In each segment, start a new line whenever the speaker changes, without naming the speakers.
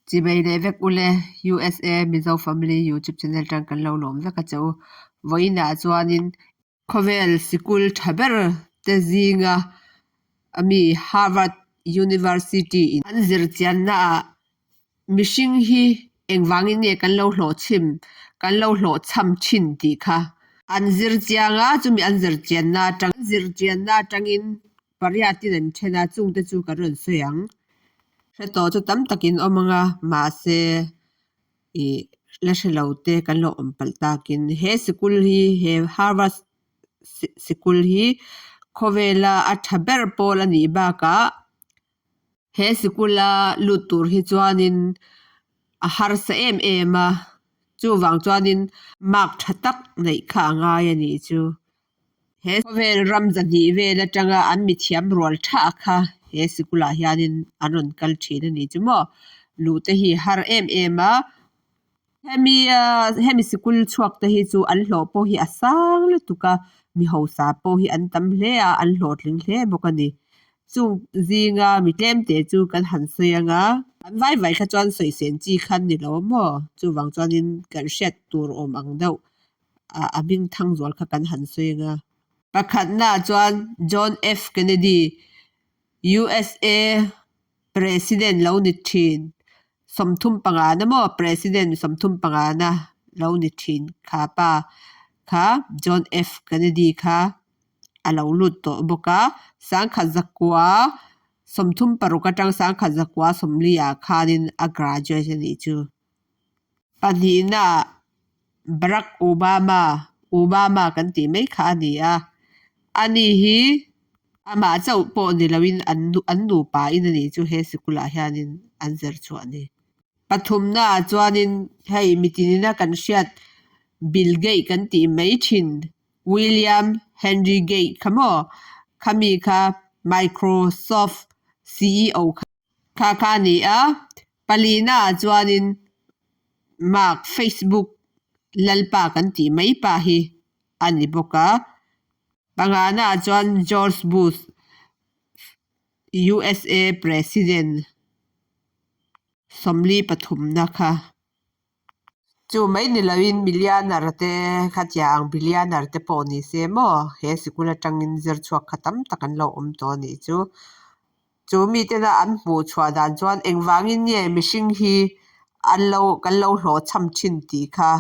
Chibai leh vek ule USA Mizo Family YouTube channel tang kan lo lawm vek a che u. Vawiinah chuanin khawvel sikul tha ber te zinga ami Harvard University in an zirchianna ah mihring hi engvangin nge kan lo hlawhchhim kan lo hlawhchham thin tih kha an zirchiang a, chumi an zirchianna atang an zirchianna atangin pariatin an then a, chungte chu kan rawn sawi ang. Hre tawh chu tam takin awm ang a, mahse ih la hre lo te kan lo awm palh takin he sikul hi he Harvard sikul hi khawvela a tha ber pawl a nih bakah he sikula lut tur hi chuanin a harsa em em a, chuvang chuanin mark tha tak neih kha a ngai a nih chu. He khawvel ram zahnih vel atanga an mithiam rual tha kha he sikulah hianin an rawn kal thin a ni chu maw. Luh te hi har em em a, hemi hemi sikul chhuak te hi chu an hlawh pawh hi a sang lutuk a, mi hausa pawh hi an tam hle a, an hlawhtling hle bawk a ni. Chung zinga mi tlem te chu kan han sawi ang a, an vai vai kha chuan sawisên chi kha an ni lo maw? Chuvang chuanin kan hriat tur awm ang deuh a hming thang zual kha kan han sawi ang a. Pakhatna chuan John F Kennedy, USA President lo ni thin, 35 na maw President 35 na lo ni thin kha pa kha John F Kennedy kha a lo lut tawh bawk a, 1936 atang 1940 ah khanin a graduate a nih chu. Pahnihna Barack Obama, Obama kan tih mai kha a ni a, ani hi amah chauh pawh ni loin an an nupa in a nih chu he sikulah hianin an zir chhuah a ni. Pathumnaah chuanin hei mitinina kan hriat Bill Gates kan tih mai thin William Henry Gates kha maw? Khami kha Microsoft CEO kha kha a ni a, Palina ah chuanin Mark Facebook Lalpa kan tih mai pa hi a ni bawk a. Pangana ah chuan George Bush USA President 43 na kha. Chu mai ni loin millionaire te khatia ang billionaire te pawh ni se maw he sikul atangin zir chhuak kha tam tak an lo awm tawh a nih chu. Chu mitena an hmuh chhuah dan chuan engvangin nge mihring hi an lo kan lo hlawhchham thin tih kha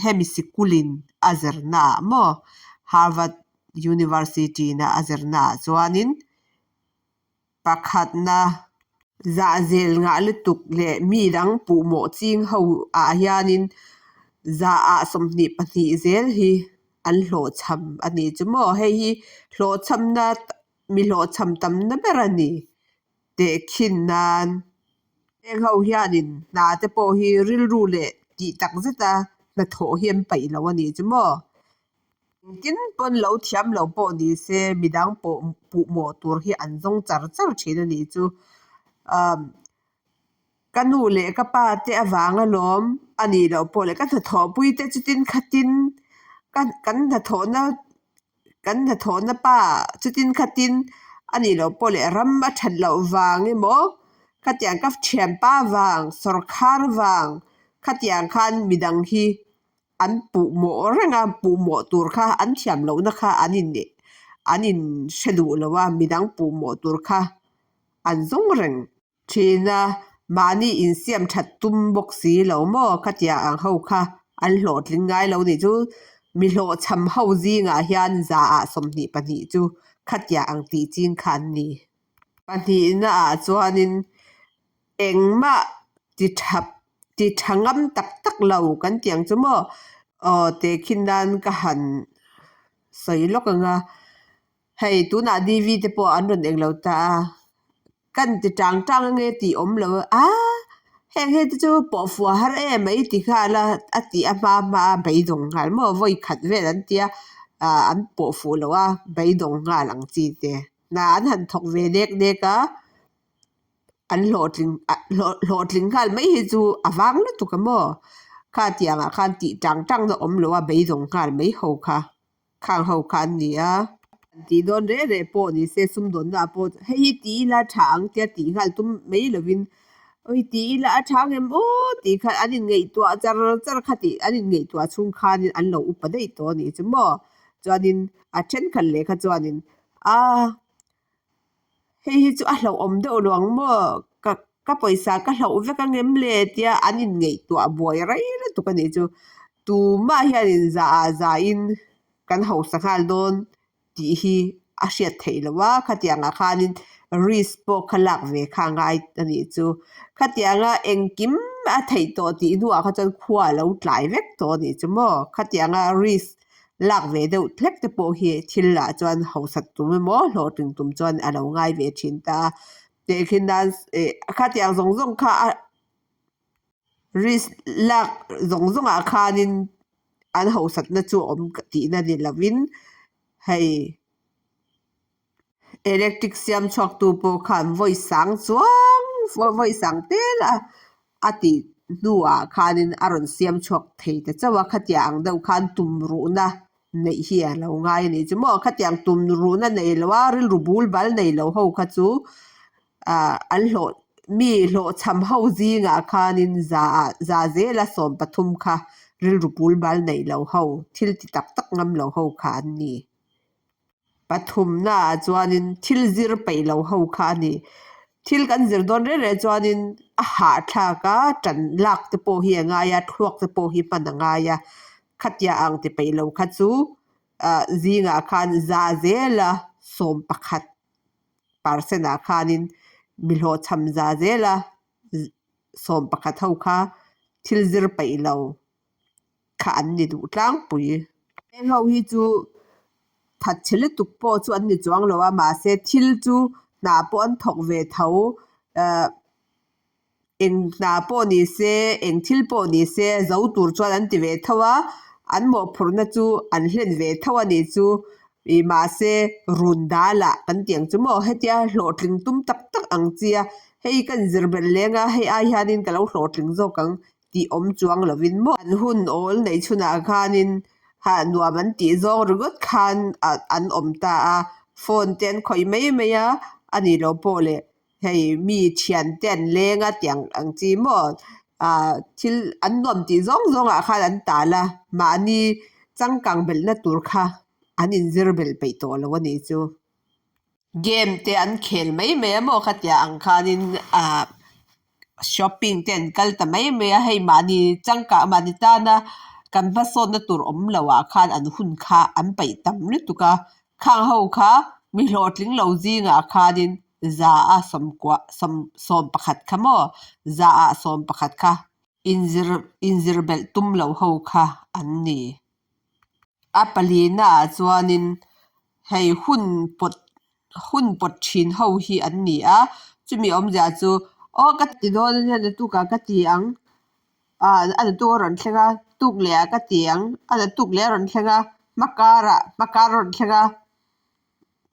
hemi sikulin a zirna ah maw Harvard University na a zirna ah chuanin pakhatna zahzel ngah lutuk leh mi dang puhmawh ching ho ah hianin zah ah 22 zel hi an hlawhchham a nih chu maw hei hi hlawhchhamna mi hlawhchham tamna ber a ni tehkhin nan heng ho hianin hna te pawh hi rilru leh tih tak zeta hnathawh hi an paih lo a nih chu maw. Engtin pawn lo thiam lo pawh ni se midang pawh puhmawh tur hi an zawng char char thin a nih chu. Umm ka nu leh ka pa te avang alawm a nih loh pawh leh ka hnathawhpui te chutin khatin ka kan hnathawhna kan hnathawhna pa chutin khatin a nih loh pawh leh ram a that loh vang emaw khatiang ka thianpa vang sawrkhar vang khatiang khan midang hi an puhmawh reng a, puhmawh tur kha an thiam lohna kha an in an in hre duh lo a, midang puhmawh tur kha an zawng reng thin a, mahni insiam that tum bawk si lo maw khatiang ang ho kha an hlawhtling ngai lo nih chu mi hlawhchham ho zingah hian za ah 22 chu khatiang ang tih ching kha an ni. Pahnihna ah chuanin Engmah ti tha ti tha ngam tak tak lo kan tih ang chu maw aw tehkhin nan ka han sawi lawk ang a hei tunah D_V te pawh an rawn eng lo ta a kan ti tang tang ange tih awm lo a heng hei te chu pawh fuh har em mai ti nghal a a tih a hma hma a beidawng nghal maw vawi khat vel an tia ah an pawh fuh loh a beidawng nghal ang chi te hna an han thawk ve nek nek a. An hlawhtling hlawhtling nghal mai hi chu a vang lutuk a maw? Kha tiangah khan tih tang tang na awm lo a beidawng nghal mai ho kha khang ho kha an ni a. An tih dawn reh reh pawh ni se sumdawnna ah pawh hei hi ti ila tha ang tia tih nghal tum mai lovin. Oi ti ila a tha ngem aw tih kha an inngaihtuah char char kha tih an inngaihtuah chhung khanin an lo upa daih tawh a nih chu maw. Chuanin a thenkhat leh kha chuanin aa hei hi chu a hlauhawm deuh lo ang maw ka ka pawisa ka hlauh vek ang em le tia an inngaihtuah buai rei lutuk a nih chu. Tumah hianin za ah za in kan hausa nghal dawn tih hi a hriat theih loh a, khatiangah khanin risk pawh kha lak ve kha a ngai a nih chu. Khatianga engkim a theih tawh tih hnuah kha chuan khua a lo tlai vek tawh a nih chu maw. Khatianga risk lak ve deuh hlek te pawh hi thil ah chuan hausak tum emaw hlawhtling tum chuan a lo ngai ve thin ta a. Tehkhin nan eh khatiang zawng zawng kha a risk lak zawng zawng ah khanin an hausakna chu a awm tihna ni lovin hei electric siam chhuak tu pawh khan vawi sang chuang vawi sang tel a a tih hnuah khanin a rawn siam chhuak thei ta chauh a khatiang ang deuh khan tum ruhna neih hi a lo ngai a nih chu maw khatiang tum ruhna nei lo a rilru bul bal nei lo ho kha chu ah an hlawh mi hlawhchham ho zingah khanin za ah za zela 13 kha rilru bul bal nei lo ho thil ti tak tak ngam lo ho kha an ni. Pathumna ah chuanin thil zir peih lo ho kha a ni. Thil kan zir dawn reng reng chuanin a hahthlak a tan lak te pawh hi a ngai a thluak te pawh hi hman a ngai a khatia ang ti peih lo kha chu ah zingah khan za zela 11 percent ah khanin mi hlawhchham za zela 11 ho kha thil zir peih lo kha an ni duh tlangpui. Heng ho hi chu thatchhe lutuk pawh chu an ni chuang lo a mahse thil chu hna pawh an thawk ve tho ah eng hna pawh ni se eng thil pawh ni se zo tur chuan an ti ve tho a an mawhphurhna chu an hlen ve tho a nih chu ih mahse run dalah kan tih ang chu maw hetia hlawhtling tum tak tak ang chi a hei ka inzir belh leng a hei ai hianin ka lo hlawhtling zawk ang tih awm chuang lovin maw an hun awl neih chhunah khanin hah nuam an tih zawng ringawt khan an awm ta a phone te an khawih mai mai a a nih loh pawh leh hei mi thian te an leng a tiang ang chi maw ah thil an nuam tih zawng zawng ah khan an tal a mahni changkang belhna tur kha an inzir belh peih tawh lo a nih chu. Game te an khel mai mai a maw khatia ang khanin ah shopping te an kal ta mai mai a hei mahni changkah mahni tana kan hmasawnna tur awm lo ah khan an hun kha an paih tam lutuk a khang ho kha mi hlawhtling lo zingah khanin za a sawmkua sawm 11 kha maw za ah 11 kha inzir inzir belh tum lo ho kha an ni. A palina ah chuanin hei hun pawt hun pawt thin ho hi an ni a chumi awmzia chu aw ka ti dawn a nia naktukah ka ti ang ah a naktuk a rawn thleng a tuk leh ah ka ti ang a naktuk leh a rawn thleng a hma karah hma kar a rawn thleng a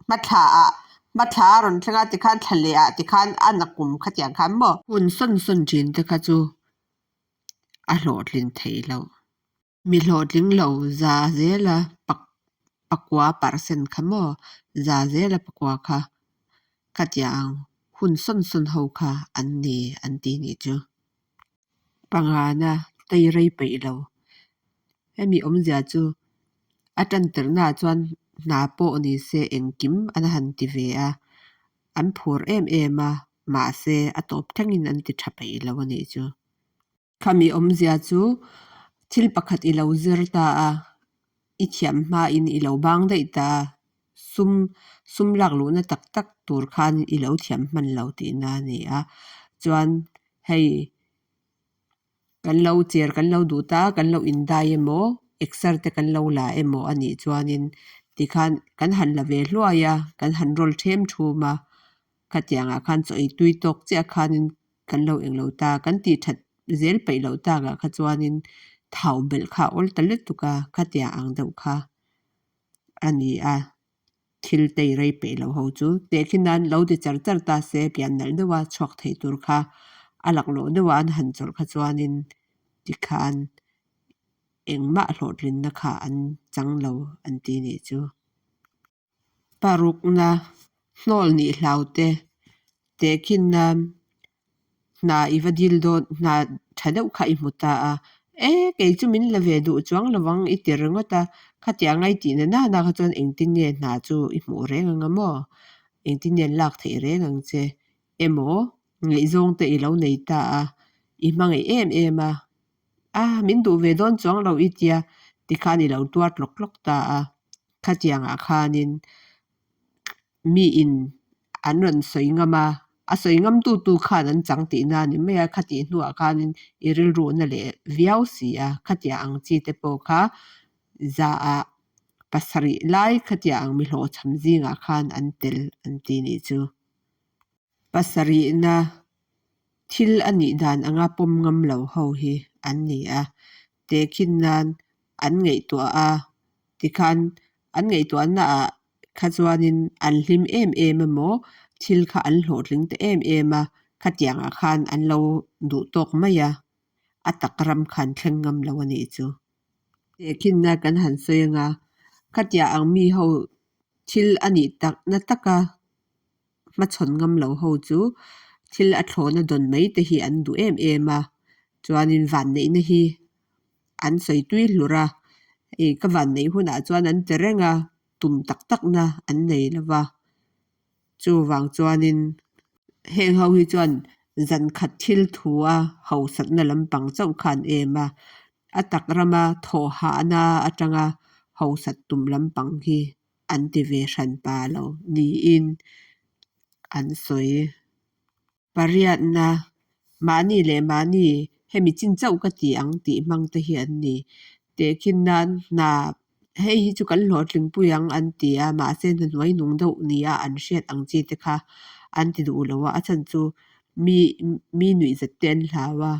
hma thla ah hma thla a rawn thleng a tikhan thla leh ah tikhan a nakum khatiang khan maw. Hun sawn sawn thin te kha chu a hlawhtlin theih loh. Mi hlawhtling lo za zela pakua percent kha maw za zela pakua kha khatiang hun sawn sawn ho kha an ni an ti nih chu. Pangana tei rei peih lo. Hemi awmzia chu a tantirhnaah chuan hna pawh ni se engkim an han ti ve a, an phur em em a, mahse a tawp thlengin an ti tha peih lo a nih chu. Khami awmzia chu thil pakhat i lo zir ta a, i thiam hmain i lo bang daih ta a, sum sum lak luhna tak tak tur khan i lo thiam hman lo tihna a ni a. Chuan hei kan lo cher kan lo duh ta a, kan lo indai emaw exer te kan lo la emaw a nih chuanin tikhan kan han la ve hluai a, kan han roll them thum a, khatiangah khan chaw ei tui tawk chiah khanin kan lo englo ta kan tih that zel peih loh takah kha chuanin thau belh kha a awl ta lutuk a khatiang ang deuh kha a ni a thil tei rei peih loh ho chu tehkhin nan lo ti char char ta se pian nalh deuha chhuak thei tur kha a laklawh deuha an han chawlh kha chuanin tikhan engmah hlawhtlinna kha an chang lo an ti nih chu. Parukna hnawl nih hlau te tehkhin nan. Hna i va dil dawn, hna tha deuh kha i hmu ta a, e kei chu min la ve duh chuang lo ang i ti ringawt a, khatiang a i tih na nana kha chuan engtin nge hna chu i hmuh reng ang a maw? Engtin nge an lak theih reng ang che? Emaw ngaihzawng te i lo nei ta a, i hmangaih em em a, a min duh ve dawn chuang lo i tia tikhan i lo tuar tlawk tlawk ta a, khatiangah khanin miin an rawn sawi ngam a, a sawi ngam tu tu khan an chang tihna a ni mai a, khatih hnuah khanin i rilruhna leh viau si a, khatiang ang chi te pawh kha zaah pasarih lai khatiang ang mi hlawhchham zingah khan an tel an ti nih chu. Pasarihna thil a nih dan anga pawm ngam lo ho hi an ni a, tehkhin nan an ngaihtuah a, tikhan an ngaihtuahna ah kha chuanin an hlim em em emaw thil kha an hlawhtling ta em em a, khatiang ah khan an lo duh tawk mai a, a tak ram kha an thleng ngam lo a nih chu. Tehkhinna kan han sawi anga khatiang ang mi ho thil a nih takna taka hmachhawn ngam lo ho chu thil a thlawhna dawn mai te hi an duh em em a, chuanin vanneihna hi an sawi tui hlur a, ih ka vanneih hunah chuan an ti reng a, tum tak takna an nei lo va, chuvang chuanin heng ho hi chuan zan khat thil thu a hausakna lampang chauh kha an em a, a tak rama thawhhahna atanga hausak tum lampang hi an ti ve hran pa lo niin an sawi. Pariatna, mahni leh mahni hemi chin chauh ka ti ang tih hmang te hi an ni. Tehkhin nan hna hei hi chu kan hlawhtling pui ang an ti a, mahse hna hnuai nung deuh nia an hriat ang chi te kha an ti duh lo a, a chhan chu mi mi nuihzat te an hlau a.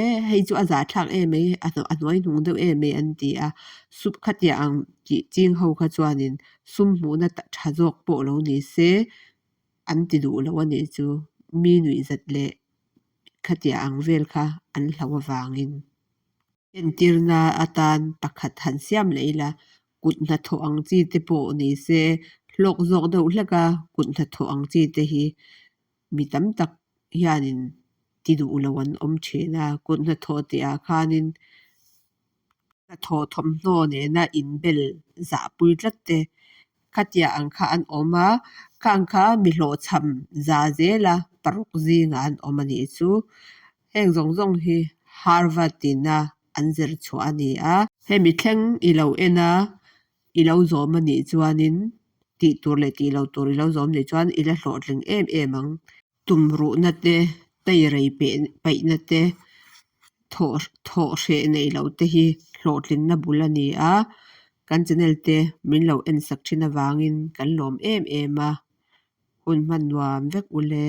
E hei chu a zahthlak em mai a hnuai hnung deuh em mai an ti a, sup khatiang ang tih ching ho kha chuanin sum hmuhna tha zawk pawh lo ni se an ti duh lo a nih chu mi nuihzat leh khatiang ang vel kha an hlauh avangin. Entirna atan pakhat han siam leh ila kut hnathawh ang chi te pawh ni se hlawk zawk deuh hlek a kut hnathawh ang chi te hi mi tam tak hianin ti duh lo an awm thin a, kut hnathawh tih ah khanin hnathawh thawmhnaw nena inbel zahpui tlat te khatiang ang kha an awm a, khang kha mi hlawhchham za zela paruk zingah an awm a nih chu. Heng zawng zawng hi Harvard ina an zir chhuah a ni a. Hemi thleng i lo en a, i lo zawm a nih chuanin tih tur leh tih lo tur i lo zawm nih chuan i la hlawhtling em em ang. Tumruhna te, teirei peihna te, thawh hreh neih loh te hi hlawhtlinna bul a ni a, kan channel te min lo en sak thin avangin kan lawm em em a, hun hman nuam vek ule.